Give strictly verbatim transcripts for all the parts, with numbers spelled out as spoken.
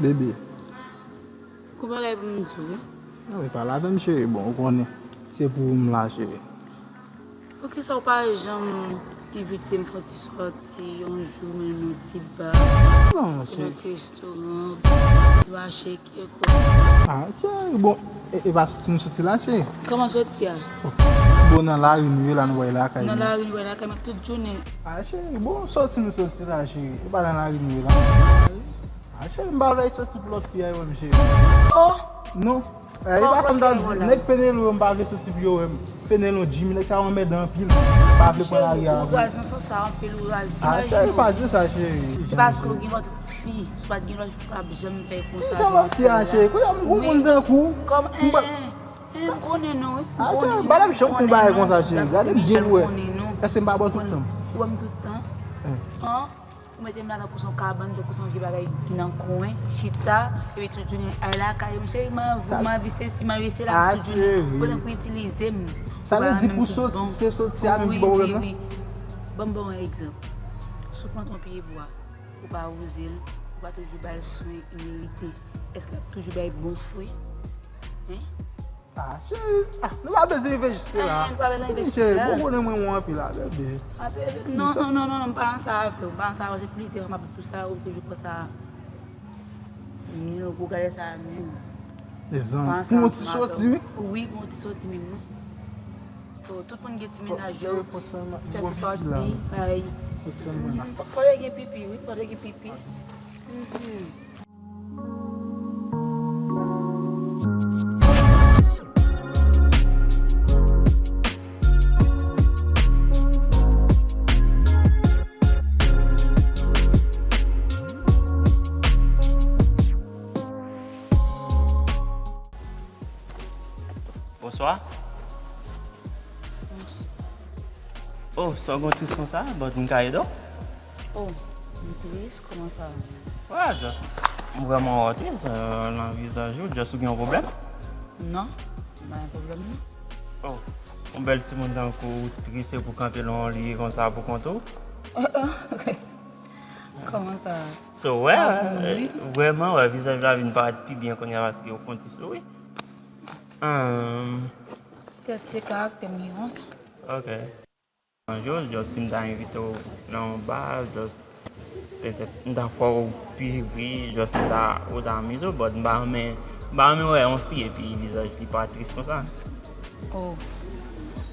Bebe. Gon bagay pou m di w. Non, e pa lapenn, cheri. Bon, ou konnen. Se pou ou m la, cheri. Poukisa w pa janm envite m fè yon ti sòti, yon jou, mennen m yon ti ba, yon ti restoran, ti mache kèlkonk? Ah, cheri, bon, e, e pa sòti nou sòti la, cheri? Kòman sòti a? Bon, nan lari nou ye la, nou pral lakay nou. Nan lari nou pral lakay, men tout jounen. Ah, cheri, bon, sòti nou sòti la, cheri. E pa nan lari nou ye la. Ah, cheri, m pa vle sòti pou lòt fi a yo menm, cheri. Oh! Non. Eh, e pa sa m t ap di. Nèg Penelo yo, m pa vle sòti pou yo wè m. Penelo, Jimmy, nèg sa yo anmèdan anpil. M pa vle pran lari a anpil. Ou raz nan sans sa anpil, ou raz. Ah, cheri, pa di sa, cheri. Se paske w gen lòt fi. Si w pa t gen lòt fi, w p ap janm fè konsa. Ki sa lòt fi a, cheri? Kounye a m gwo moun tankou w. Kòm, eh, eh, eh, m konnen nou, wi. Ah, cheri, m pa t ap janm fè yon bagay konsa, cheri. Gade m byen, wè. Èske m pa bò tout tan? Ou wè m tout tan? An? Ou mete m la tankou se yon kabann, tankou se yon vye bagay ki nan kwen, chita, epi tout jounen al lakay yo. Cheri, m anvi, m anvi sesi, m anvi sela, tout jounen. Ou gentan pou itilize m. Sa vle di pou soti, se soti a menm ki ba w pwoblèm nan? Wi, wi, wi. Ban m ba w yon egzanp. Si w plante yon pye bwa, ou pa wouze l, ou pa toujou ba l swen li merite, èske l ap toujou bay bon fwi? Hein? Ah, cheri, ah, nou pa bezwen rive jiske la. Eh, nou pa bezwen rive jiske la. Cheri, bon, konnen mwen renmen w anpil la, bebe. Ah, bebe, non, non, non, non, non, m pa nan sa avè w, m pa nan sa avè w, se plizyè fwa m ap di w sa, ou toujou pran sa. Ni nou pou gade sa menm. Pou yon ti sòti, wi. Wi, pou yon ti sòti menm, wi. So, tout moun gen ti mennaj yo, fè ti sòti, bay. Fò, fò yo gen pipi, wi, fò yo gen pipi. Mhm. Bonswa. Oh, sa w gen tris konsa? But m ka ede w? Oh, m tris, kòman sa? Wè, just, m vrèman wè w tris, euh, nan vizaj ou, just ou gen yon pwoblèm? Non, m pa gen pwoblèm, non. Oh, yon bèl timoun tankou w tris epi w kanpe nan yon li konsa pou kont ou? Kòman sa? So, wè, vrèman, wè, vizaj la vin parèt pi byen kounye a paske w konn tris ou, wi. Petèt se karaktè m ki konsa. Ok. Just, just si m ta envite w nan yon ba, just petèt m ta fè w pi ri, just m ta, ou ta amize w, but m pa renmen, m pa renmen wè yon fi epi vizaj li pa tris konsa. Oh.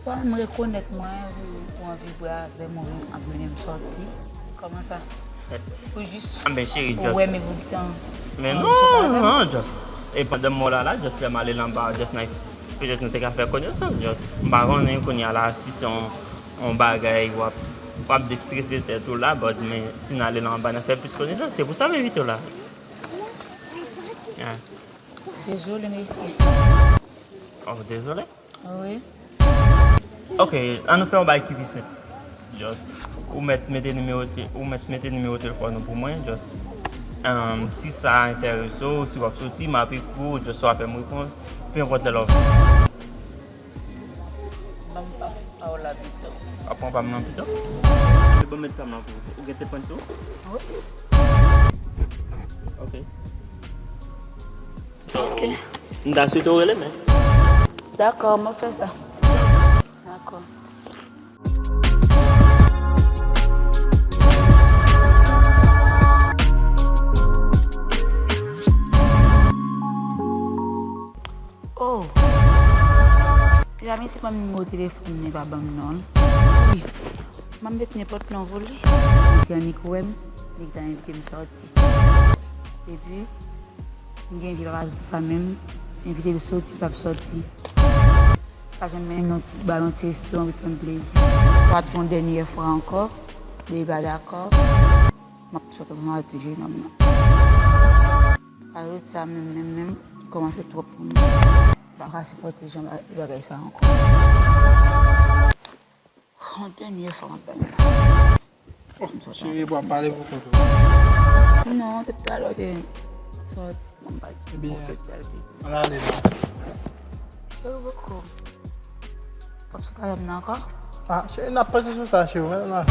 Bon, m rekonèt mwen, ou, ou anvi bwè avè m, ou ap mennen m sòti. Kòman sa? Ou jis, ou wè m epi w gentan. Men non, non, just. E pandan m wè w la, la, just lè m ale nan ba, just nan, petèt nou te ka fè konesans, just. M pa konnen kounye a la, si se yon, yon bagay w ap, w ap destrese tèt ou la, but, men si n ale nan ba, n a fè plis konesans, se pou sa m envite w la. Yeah. Dezole, mesye. Oh, dezole? Wi. Ok, ann nou fè yon bagay ki pi senp. Just, ou mèt mete nimewo te-, ou mèt mete nimewo telefòn ou pou mwen, just, um, si sa enterese w, si w ap soti, m ap ekri w, just ou ap fè m repons, peu importe lè w vle. Ban m pa, pa w la pito. W ap pran pa m nan pito? Anben ban m met pa m nan pou ou. Ou gen telefòn tou? Wi. Ok. Ok. M ta swete w rele, men. Dakò, m ap fè sa. Dakò. Oh. Deja, mesye, ban m nimewo telefòn li, pa ban m non. Wi. M ap met nenpòt non pou li. Mesye annik wè m, li ta envite m sòti. Epi, m gen fi la pa sa menm, envite l sòti, l p ap sòti. Pa janm mennen m nan ti ba, nan ti restoran pou l fè m plezi. Sa va t yon dènyè fwa ankò, li pa dakò. M ap sot ansanm avèk ti jenòm nan. Pale de sa menm, menm, menm, li kòmanse twòp pou mwen. M pa ka sipòte jan ba-, bagay sa ankò. Yon dènyè fwa m ap bay la. Oh, cheri, w ap pale pou kont ou. Non, depi talè w te sòti, m ap bay tout bon kèk kalite. Ann ale la. Cheri, poko. W ap sot avè m nan ankò? Ah, cheri, n ap panse sou sa, cheri, men la.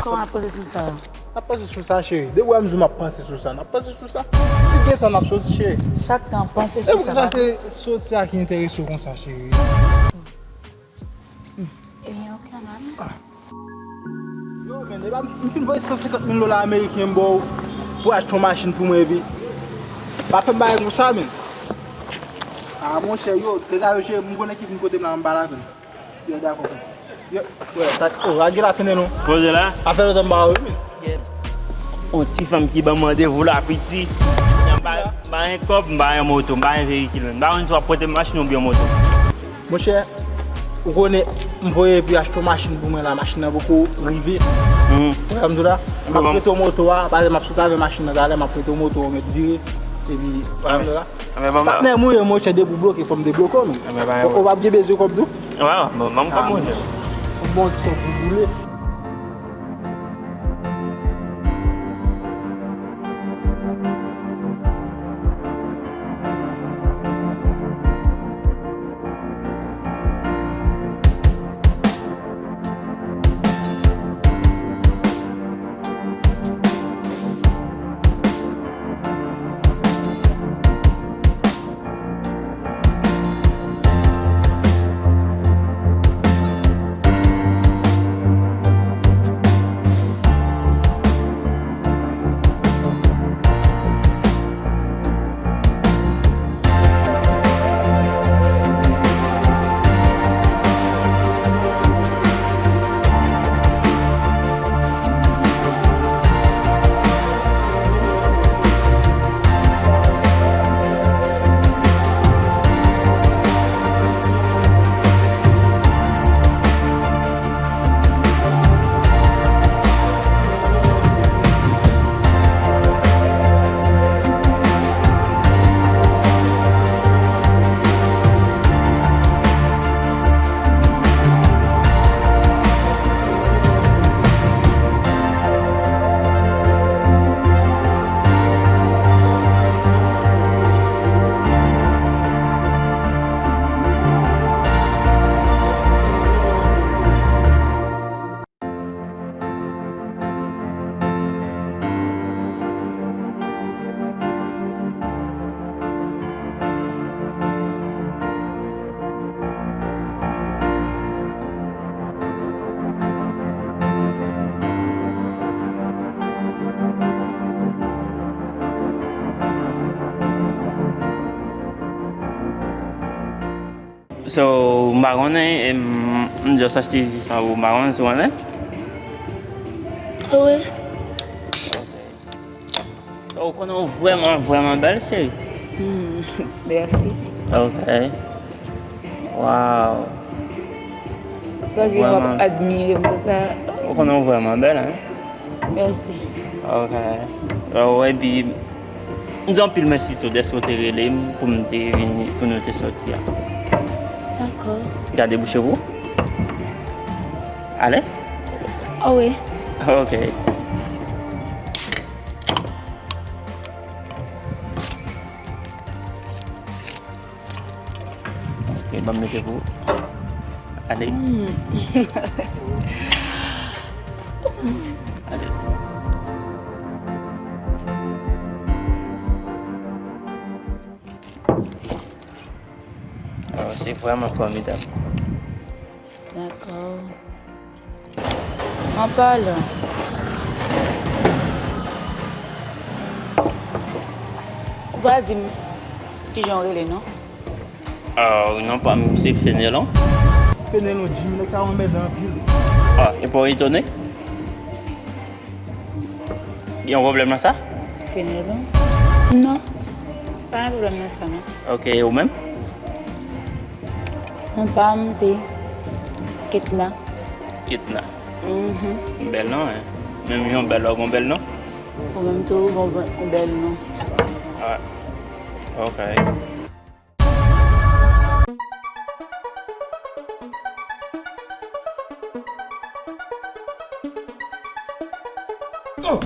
Kòman n ap panse sou sa? N ap panse sou sa, cheri. Depi w wè m di w m ap panse sou sa, n ap panse sou sa. Si gen tan, n ap soti, cheri. Chak tan, panse sou sa. E poukisa se soti a ki enterese w konsa, cheri? Ebyen, ok, ann ale. Yo, men, depi m fin voye san senkant mil dola ameriken m ba w pou achte yon machin pou mwen, epi pa fè m bagay konsa, men. A, monchè, yo, degaje w, cheri, m konnen ki vin kote m la, m pa lapenn. Yo, dakò. Yo, wè, ta, oh, a gen la fenè non. Poze la. Afè lontan m pa wè, wi. Yeah. On ti fanm ki ban m randevou la, piti. M pa, m pa gen kòb, m pa gen moto, m pa gen veyikil, men m pa konn si w ap pote m machin oubyen moto. Monchè, ou konnen, m voye epi achte yon machin pou mwen la, machin nan poko rive. Hmm. Wè, m di w la, m ap prete w moto a, paske m ap sot avè machin nan talè, m ap prete w moto a, ou mèt vire, epi, wè, m di w la. Patnè m ou ye, monchè, depi w bloke, fò m debloke w, men. Ou p ap gen bezwen kòb tou? Wè, wè, bon, ban m kòb mwen. Ou bon ti kòb pou boule. So, m pa konnen, em, m just achte jis an pou, m pa konnen si w konnen. Wi. Ok. Ou konnen ou vrèman, vrèman bèl, cheri. Hmm, mèsi. Ok. Wow. Sa gen w ap admire m konsa. Ou konnen ou vrèman bèl, hein? Mèsi. Ok. Epi, m di anpil mèsi tou dèske w te rele m pou m te vini, pou nou te soti a. Dakò. Gade bouch ou. Ale? Oh wi. Ok. Ok, ban m mete pou ou. Ale. Mm. Ale. Oh, se vrèman fòmidab. Dakò. An palan, ou pa di m kijan w rele non? Ah, non pa m se Fenelon. Fenelon Jim, nèg sa anmèdan anpil. Ah, epi w etone? Gen yon pwoblèm nan sa? Fenelon? Non. Pa gen pwoblèm nan sa non. Ok, e ou menm? Non pa m se Ketna. Ketna. Mhm. Bèl non, hein? Menm jan w bèl la, w gon bèl non? Ou menm tou, ou gon bè-, ou bèl non. Ah. Ok. Oh!